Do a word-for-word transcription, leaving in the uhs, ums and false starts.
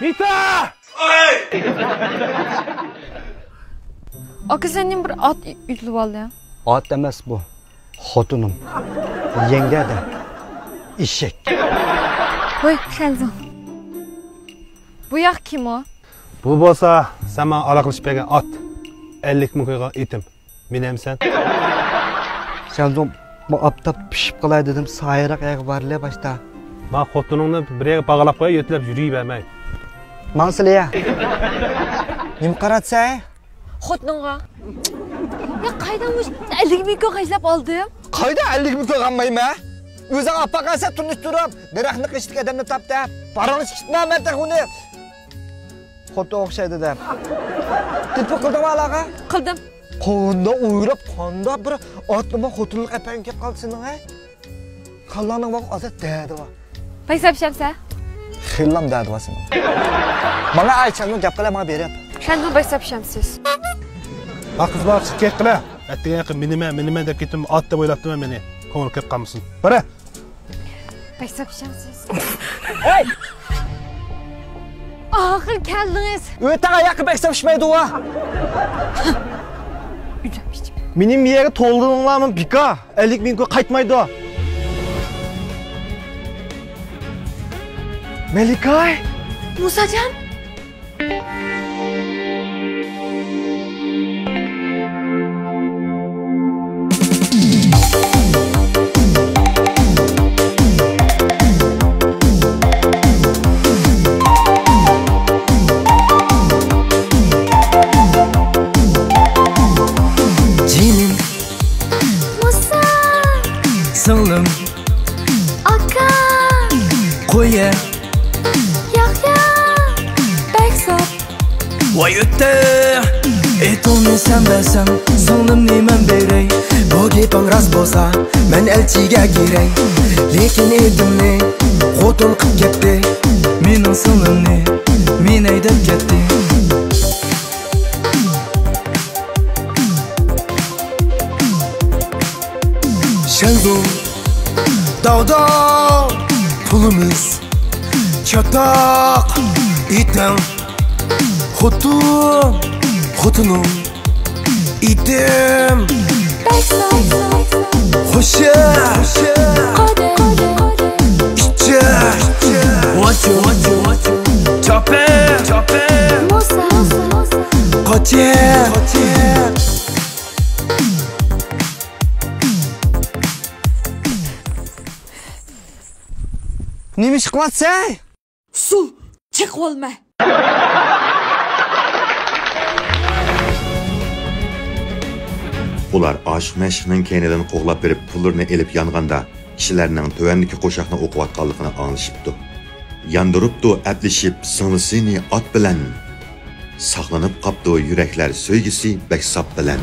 مىتا! ئاكا، سەن نېمە بىر ئات ئېتىلىپ ئالدىڭ؟ ئات ئەمەس بۇ. خوتۇنۇم. يەڭگە دە. ئېشەك. ۋاي، شەنزۇ. بۇ ياق كىم ئۇ؟ بۇ بولسا سەن ماڭا ئالاقىلىشىپ بەرگەن ئات. ئەللىك مىڭ قويغان ئېتىم. مېنى ئەمسەن؟ شەنزۇ، بۇ ئاپتاپ پىشىپ قالاي دېدىم، سايىراق يەرگە بارىلى باشتا. ما خوتۇنۇڭنى بىر يەرگە باغلاپ قوي، يۆتىلەپ يۈرۈۋەرمەي. ماڭسىلە يا. نېمە قاراتسەن؟ خوتۇنۇڭغا. يا قايدا مۇش ئەللىك مىڭ كوي خەجلەپ ئالدىم؟ قايدا ئەللىك مىڭ كوي غەممەيمە؟ ئۆزۈڭ ئاپاقەنسە تونۇشتۇرۇپ، دەرەخنىڭ قېشىدىكى ئادەمنى تاپ دەپ. پاراڭلىشىپ كېتىمەن مەن تېخى ئۇنى. خوتۇن ئوخشايدۇ دەپ. تېلېفون قىلدىڭمۇ ئالاغا؟ قىلدىم. قانداق ئويلاپ، قانداق بىر ئاتلىما خوتۇنلۇق ئەپەڭ كەپ قالدى سېنىڭ، ھە؟ كاللاڭنىڭ بار ئازا دەدى بار. بايساپشامسە؟ خېلىلام دەدى بار سېنىڭ. ماڭا ئاي، شەنزۇ گەپ قىلە، ماڭا بېرىپ. شەنزۇ بايساپشامسىز. ھا، قىز بالا، چىقىپ كەتكىلە. ئەتىگەن ياقى مېنىمەن، مېنىمەن دەپ كېتىم، ئات دەپ ئويلاپتىمەن مېنى. كۆڭلى كەپ قالمىسۇن. بارە. بايساپشامسىز. ھەي! ئاخىر كەلدىڭىز. ئۆتە ئاياققا بەك ساپشىمايدۇ ۋا. مېنىڭ مىيەگە تولدۇڭلارمۇ بىكار. ئەللىك مىڭ كوي قايتمايدۇ. مەلىكاي! مۇساجان! جېنىم. مۇسا. سىڭلىم. ئاكا. قويە. ياق، ياق. بەك ساپ. ۋاي ئۆتە. ئېتىڭنى سەن بەرسەڭ، سىڭلىمنى مەن بېرەي. بۇ گېپىڭ راست بولسا، مەن ئەلچىگە كىرەي. لېكىن ئېتىمنى خوتۇن قىپ كەتتى. مېنىڭ سىڭلىمنى مېنى ھەيدەپ كەتتى. شەنزۇ، داۋدا، پۇلىمىز، چاتاق، ئېتىڭ، خوتۇن، خوتۇنۇم، ئېتىم، خوشە، ئىچە، چاپە، قاچە. نېمە ئىش قىلىۋاتىسەن؟ سۇ چېقىۋالما. ئۇلار ئاشىق مەشۇقنىڭ كەينىدىن قوغلاپ بېرىپ پۇللىرىنى ئېلىپ يانغاندا، كىشىلەرنىڭ تۆۋەندىكى قوشاقنى ئوقۇۋاتقانلىقىنى ئاڭلىشىپتۇ. ياندۇرۇپتۇ ئەپلىشىپ سىڭلىسىنى ئات بىلەن. ساقلىنىپ قاپتۇ يۈرەكلەر سۆيگۈسى بەك ساپ بىلەن.